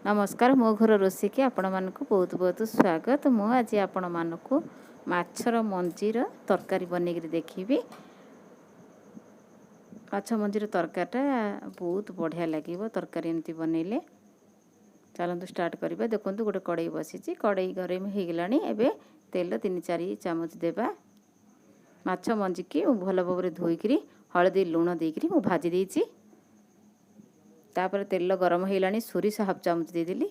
ନମସ୍କାର, ମୋ ଘର ରୋଷେଇକି ଆପଣମାନଙ୍କୁ ବହୁତ ବହୁତ ସ୍ୱାଗତ। ମୁଁ ଆଜି ଆପଣମାନଙ୍କୁ ମାଛର ମଞ୍ଜିର ତରକାରୀ ବନେଇକିରି ଦେଖିବି। ମାଛ ମଞ୍ଜିର ତରକାରୀଟା ବହୁତ ବଢ଼ିଆ ଲାଗିବ ତରକାରୀ ଏମିତି ବନେଇଲେ। ଚାଲନ୍ତୁ ଷ୍ଟାର୍ଟ କରିବା। ଦେଖନ୍ତୁ, ଗୋଟେ କଡ଼େଇ ବସିଛି, କଡ଼େଇ ଗରମ ହେଇଗଲାଣି। ଏବେ ତେଲ 3-4 ଚାମଚ ଦେବା। ମାଛ ମଞ୍ଜିକି ମୁଁ ଭଲ ଭାବରେ ଧୋଇକିରି ହଳଦୀ ଲୁଣ ଦେଇକିରି ମୁଁ ଭାଜି ଦେଇଛି। ତାପରେ ତେଲ ଗରମ ହେଇଗଲାଣି, ସୋରିଷ ହାଫ୍ ଚାମଚ ଦେଇଦେଲି।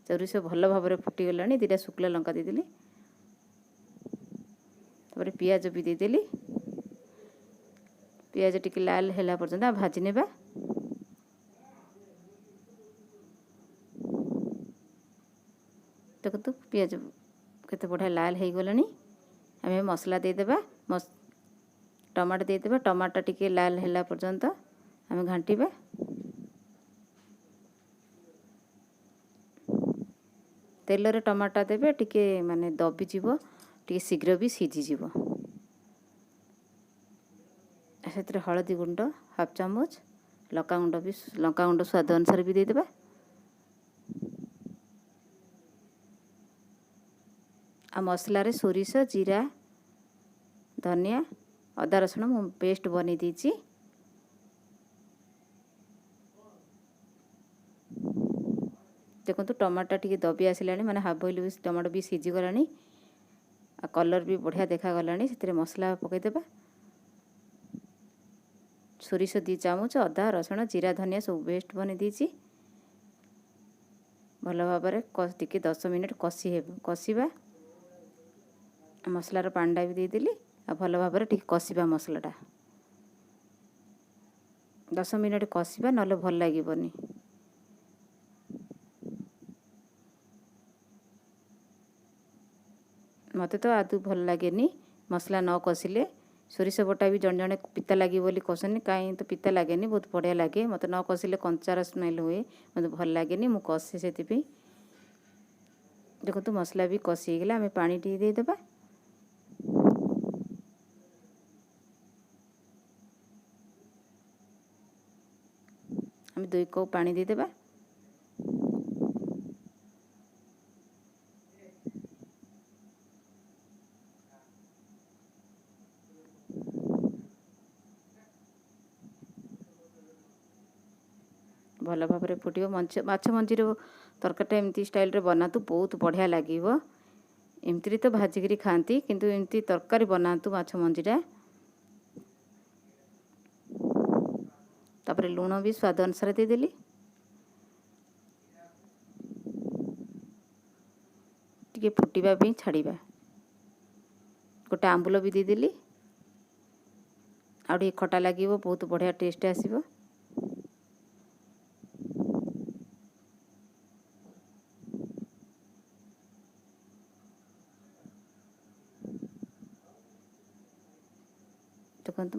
ସୋରିଷ ଭଲ ଭାବରେ ଫୁଟିଗଲାଣି, 2ଟା ଶୁଖିଲା ଲଙ୍କା ଦେଇଦେଲି। ତାପରେ ପିଆଜ ବି ଦେଇଦେଲି। ପିଆଜ ଟିକେ ଲାଲ ହେଲା ପର୍ଯ୍ୟନ୍ତ ଭାଜି ନେବା। ଦେଖନ୍ତୁ, ପିଆଜ କେତେ ବଢ଼ିଆ ଲାଲ ହେଇଗଲାଣି। ଆମେ ମସଲା ଦେଇଦେବା, ଟମାଟୋ ଦେଇଦେବା। ଟମାଟୋ ଟିକେ ଲାଲ ହେଲା ପର୍ଯ୍ୟନ୍ତ ଆମେ ଘାଣ୍ଟିବା। ତେଲରେ ଟମାଟୋ ଦେବେ, ଟିକେ ମାନେ ଦବିଯିବ, ଟିକେ ଶୀଘ୍ର ବି ସିଝିଯିବ। ସେଥିରେ ହଳଦୀ ଗୁଣ୍ଡ ହାଫ୍ ଚାମଚ, ଲଙ୍କାଗୁଣ୍ଡ ବି, ଲଙ୍କାଗୁଣ୍ଡ ସ୍ୱାଦ ଅନୁସାରେ ବି ଦେଇଦେବା। ଆଉ ମସଲାରେ ସୋରିଷ, ଜିରା, ଧନିଆ, ଅଦା ରସୁଣ ମୁଁ ପେଷ୍ଟ ବନେଇ ଦେଇଛି। ଦେଖନ୍ତୁ, ଟମାଟୋ ଟିକେ ଦବି ଆସିଲାଣି, ମାନେ ହାଫ୍ ବଏଲ୍ ବି ଟମାଟୋ ବି ସିଝିଗଲାଣି ଆଉ କଲର୍ ବି ବଢ଼ିଆ ଦେଖାଗଲାଣି। ସେଥିରେ ମସଲା ପକାଇଦେବା। ସୋରିଷ 2 ଚାମଚ, ଅଦା ରସୁଣ ଜିରା ଧନିଆ ସବୁ ପେଷ୍ଟ ବନେଇ ଦେଇଛି। ଭଲ ଭାବରେ ଟିକେ 10 ମିନିଟ୍ କଷି ହେବ, କଷିବା। ମସଲାର ପାଣିଟା ବି ଦେଇଦେଲି ଆଉ ଭଲ ଭାବରେ ଟିକେ କଷିବା ମସଲାଟା। 10 ମିନିଟ୍ କଷିବା, ନହେଲେ ଭଲ ଲାଗିବନି। ମୋତେ ତ ଆଦୌ ଭଲ ଲାଗେନି ମସଲା ନ କଷିଲେ। ସୋରିଷ ବଟା ବି ଜଣେ ଜଣେ ପିତା ଲାଗିବ ବୋଲି କଷନି। କାହିଁ ତ ପିତା ଲାଗେନି, ବହୁତ ବଢ଼ିଆ ଲାଗେ। ମୋତେ ନ କଷିଲେ କଞ୍ଚାର ସ୍ମେଲ୍ ହୁଏ, ମୋତେ ଭଲ ଲାଗେନି, ମୁଁ କଷେ ସେଥିପାଇଁ। ଦେଖନ୍ତୁ, ମସଲା ବି କଷି ହେଇଗଲା, ଆମେ ପାଣି ଟିକେ ଦେଇଦେବା। ଆମେ 2 କପ୍ ପାଣି ଦେଇଦେବା। ଭଲ ଭାବରେ ଫୁଟିବ। ମାଛ ମଞ୍ଜିର ତରକାରୀଟା ଏମିତି ଷ୍ଟାଇଲରେ ବନାନ୍ତୁ, ବହୁତ ବଢ଼ିଆ ଲାଗିବ। ଏମିତିରେ ତ ଭାଜିକିରି ଖାଆନ୍ତି, କିନ୍ତୁ ଏମିତି ତରକାରୀ ବନାନ୍ତୁ ମାଛ ମଞ୍ଜିଟା। ତାପରେ ଲୁଣ ବି ସ୍ୱାଦ ଅନୁସାରେ ଦେଇଦେଲି। ଟିକେ ଫୁଟିବା ପାଇଁ ଛାଡ଼ିବା। ଗୋଟେ ଆମ୍ବୁଲ ବି ଦେଇଦେଲି। ଆଉ ଟିକେ ଖଟା ଲାଗିବ, ବହୁତ ବଢ଼ିଆ ଟେଷ୍ଟ ଆସିବ। ଦେଖନ୍ତୁ,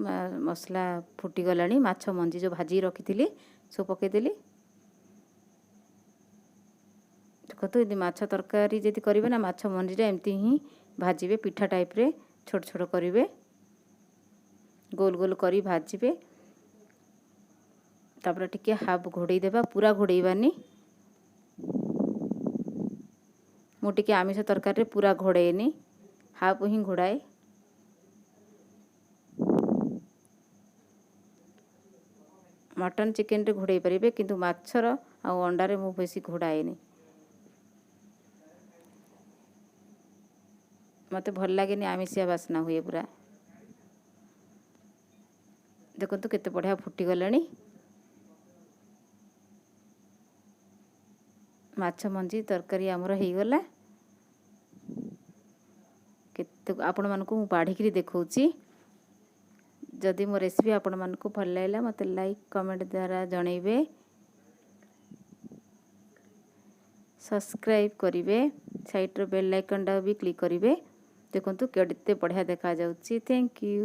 ମସଲା ଫୁଟିଗଲାଣି। ମାଛ ମଞ୍ଜି ଯେଉଁ ଭାଜିକି ରଖିଥିଲି ସବୁ ପକାଇଦେଲି। ଦେଖନ୍ତୁ, ଏମିତି ମାଛ ତରକାରୀ ଯଦି କରିବେ ନା, ମାଛ ମଞ୍ଜିଟା ଏମିତି ହିଁ ଭାଜିବେ, ପିଠା ଟାଇପ୍ରେ ଛୋଟ ଛୋଟ କରିବେ, ଗୋଲ ଗୋଲ କରି ଭାଜିବେ। ତାପରେ ଟିକେ ହାଫ୍ ଘୋଡ଼େଇ ଦେବା, ପୁରା ଘୋଡ଼େଇବାନି। ମୁଁ ଟିକେ ଆମିଷ ତରକାରୀରେ ପୁରା ଘୋଡ଼େଇନି, ହାଫ୍ ହିଁ ଘୋଡ଼ାଏ। ମଟନ୍ ଚିକେନରେ ଘୋଡ଼େଇ ପାରିବେ, କିନ୍ତୁ ମାଛର ଆଉ ଅଣ୍ଡାରେ ମୁଁ ବେଶୀ ଘୋଡ଼ାଏନି। ମୋତେ ଭଲ ଲାଗେନି, ଆମିଷିଆ ବାସ୍ନା ହୁଏ ପୁରା। ଦେଖନ୍ତୁ, କେତେ ବଢ଼ିଆ ଫୁଟିଗଲାଣି। ମାଛ ମଞ୍ଜି ତରକାରୀ ଆମର ହେଇଗଲା। କେତେ ଆପଣମାନଙ୍କୁ ମୁଁ ବାଢ଼ିକିରି ଦେଖାଉଛି। ଯଦି ମୋ ରେସିପି ଆପଣମାନଙ୍କୁ ଭଲ ଲାଗିଲା, ମୋତେ ଲାଇକ୍ କମେଣ୍ଟ ଦ୍ୱାରା ଜଣାଇବେ, ସବସ୍କ୍ରାଇବ୍ କରିବେ, ସାଇଡ଼୍ର ବେଲ୍ ଆଇକନ୍ଟା ବି କ୍ଲିକ୍ କରିବେ। ଦେଖନ୍ତୁ, କେତେ ବଢ଼ିଆ ଦେଖାଯାଉଛି। Thank you.